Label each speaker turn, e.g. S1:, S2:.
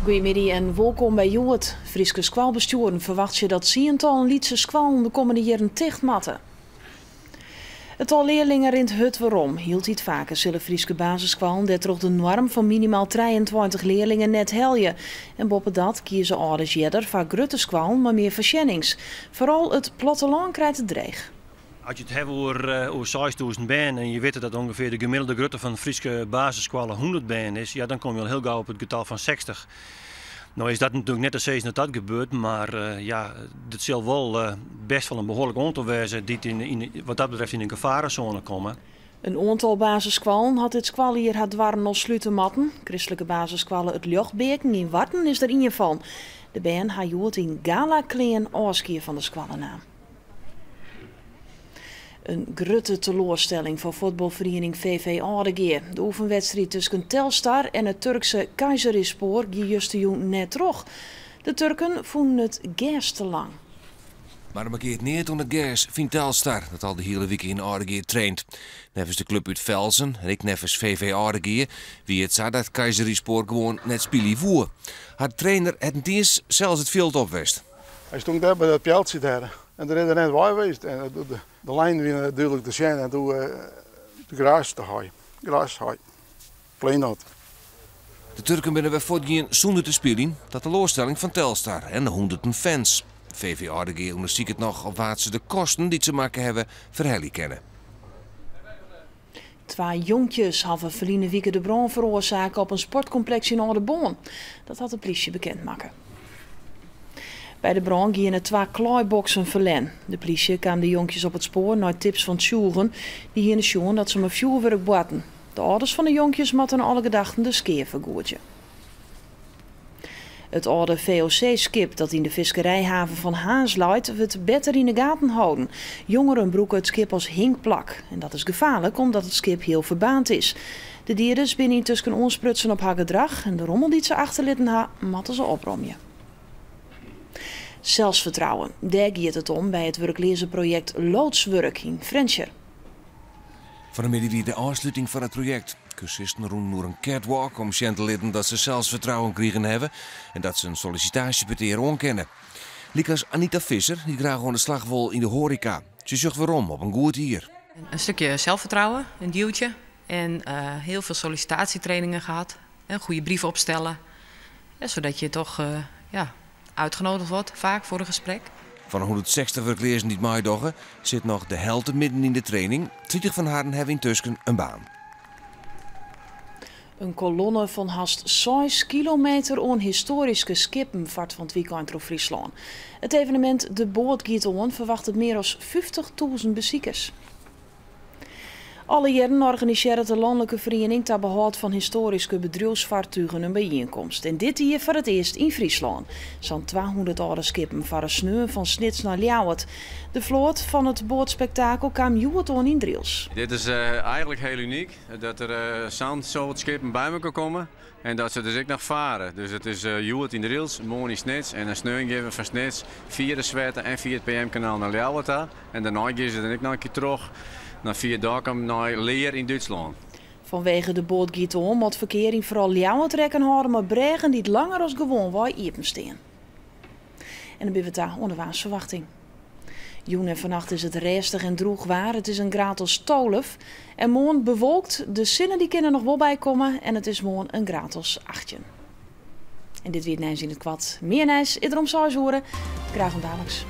S1: Goeiemiddei en wolkom by Hjoed. Fryske skoalbestjoeren ferwachtsje dat tsientallen lytse skoallen de kommende jierren ticht moatte. It tal learlingen rint hurd werom. Hieltyd faker sille Fryske basisskoallen dêrtroch de noarm fan minimaal 23 learlingen net helje. En boppedat kieze âlders earder foar grutte skoallen mei mear foarsjennings. Foaral it plattelân krijt it dreech.
S2: As je it hawwe oer 6000 bern en je witte dat ûngefear de gemiddelde grutte fan de Fryske basisskoalle 100 bern is, ja, dan komme je al hiel gau op it getal fan 60. No is dat natuerlik net te sizzen dat dat gebeurt, mar ja, it sil wol bêst wol in behoarlik oantal wêze dy't wat dat betreft yn in gefaresône komme.
S1: In oantal basisskoallen hat dit skoaljier har doarren al slute moatten. Kristlike basisskoalle It Ljochtbeaken yn Warten is der ien fan. De bern ha hjoed yn galaklean ôfskie fan de skoalle naam. In grutte teloarstelling foar fuotbalferiening VV Aldegea. De oefenwedstriid tusken Telstar en it Turkse Kayserispor gie justerjûn net troch. De Turken fûnen it gers te lang.
S3: Mar der mankeart neat oan it gers, fynt Telstar, dat al de hiele wike yn Aldegea traint. Neffens de klup út Velsen en ek neffens VV Aldegea wie it sa dat Kayserispor gewoan net spylje woe. Har trainer hat net iens sels it fjild op west.
S4: Hy stond dêr by dat pjeltsje dêr en der is er net wei west. En de lijnen wiene dúdlik te sjen en doe de gras te hei. Gras hei. Plein.
S3: De Turken binne wer fuortgien sûnder te spyljen, ta teloarstelling fan Telstar en de hûnderten fans. VV Aldegea ûndersiket noch op wa't se de kosten dy't se makke hawwe ferhelje kinne.
S1: Twa jonkjes hawwe ferline wike de brân feroarsake op in sportkompleks yn Aldeboarn. Dat hat de plysje bekend makke. By de brân giene twa klaaiboksen ferlern. De plysje kaam de jonkjes op it spoar nei tips fan tsjûgen. Dy hiene sjoen dat se mei fjoerwurk boarten. De âlders fan de jonkjes moatte nei alle gedachten de skea fergoedzje. It âlde VOC-skip dat yn de fiskerijhaven fan Harns leit, wurdt better yn 'e gaten holden. Jongeren brûke it skip as hinkplak. En dat is gefaarlik omdat it skip hiel ferbaarnd is. De dieders binne yntusken oansprutsen op har gedrach en de rommel dy't se achterlitten ha, moatte se opromje. Selsfertrouwen, dêr giet it om by it wurkleazeprojekt Loodswurk yn Frjentsjer.
S3: Fan 'e middei wie de ôfsluting fan it projekt. Kursisten rûnen oer in catwalk om sjen te litten dat se selsfertrouwen krigen hawwe en dat se in sollisitaasjepetear oankinne. Lykas Anita Visser, dy't graach oan de slach wol yn de hoareka. Se sjocht werom op in goed jier.
S5: Een stukje zelfvertrouwen, een duwtje en heel veel sollicitatietrainingen gehad. Een goede brief opstellen, zodat je toch ja, uitgenodigd wordt vaak voor een gesprek.
S3: Fan de 160 wurkleazen dy't meidogge, sit noch de helte midden yn de training. 30 fan harren hawwe yntusken in baan.
S1: In kolonne fan hast 6 kilometer oan histoaryske skippen fart fan 't wykein troch Fryslân. It evenemint De Boat giet oan ferwachtet mear as 50.000 besikers. Alle jierren organisearret de lanlike feriening ta behâld fan histoaryske bedriuwsfartugen in byienkomst. En dit jier foar it earst yn Fryslân. Sa'n 200 âlde skippen farre sneon fan Snits nei Ljouwert. De float fan it boatspektakel kaam hjoed oan yn Drylts.
S6: Dit is eigenlik hiel unyk, dat der sa'n soad skippen by mekoar komme en dat se dus ek noch farre. Dus it is hjoed yn Drylts, moarn yn Snits en dan sneon gean we fan Snits fia de Swette en fia it PM-kanaal nei Ljouwert ta. En dêrnei gean se dan ek noch in kear troch nei fia Dokkum nei Leer yn Dútslân.
S1: Fanwege De Boat giet oan moat ferkear yn foaral Ljouwert rekken hâlde mei brêgen dy't langer as gewoanwei iepen stean. En dan binne we ta oan de waarsferwachting. Jûn en fannacht is it rêstich en drûch waar. It is in graad as 12. En moarn bewolkt. De sinne dy kin der noch wol by komme en it is moarn in graad as 18. En dit wie it nijs yn it koart. Mear nijs is der om 6 oere. Graach oant daliks.